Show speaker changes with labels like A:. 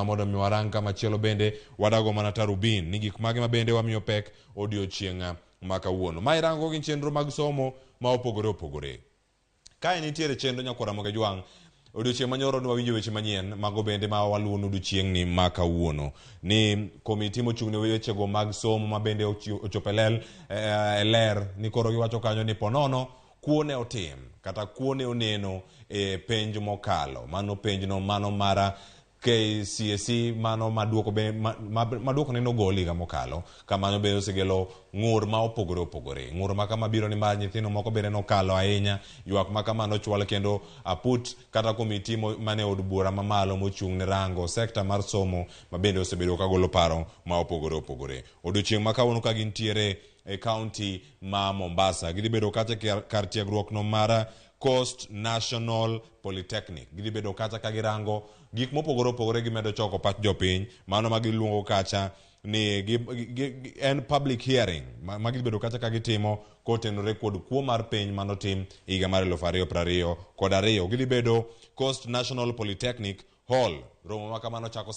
A: Mondo mi warang kamachielo bende wadago mana tarubin ni gik mage ma bende wamiyo pek odiochieng' ma kawuono. Ma irango gin chenro mag somo ma opogore opogore. Kae nitiere chenro nyakwara Moge Jwang'. Odiochieng' manyoro ne wawinjo weche manyien mago bende ma waluwo odiochieng'ni ma kawuono ni komiti mochung' ne wechego mag somo ma bende ochopo e ler ni koro giwacho kanyo ni ponono kuo ne otim kata kuo ne oneno e penj mokalo. Mano penjno mano mara KCSE mano maduoko be maduoko ne nogol higa mokalo. Kamano be osekelo ng'ur ma opogore opogore. Ng'ur ma kama biro ni mar nyithindo moko bende nokalo ahinya. Ywak ma kama nochwal kendo aput kata komiti mane od bura mamalo mochung' ne rango sekta mar somo ma bende osebedo kagolo paro ma opogore opogore. Odiochieng' ma kawuono ka gintiere e kaunti ma Mombasa. Gidhi bedo kacha kar tiegruok no mar Coast National Polytechnic. Gidhi bedo kacha ka girango gik mopogore opogore, gimedo choko pach jopiny. Mano ma giluongo kacha ni en public hearing ma gidhi bedo kacha ka gitimo kotenore kod kuo mar piny manotim higa mar 2022. Gidhi bedo Coast National Polytechnic Hall. Romo ma kamano chako saa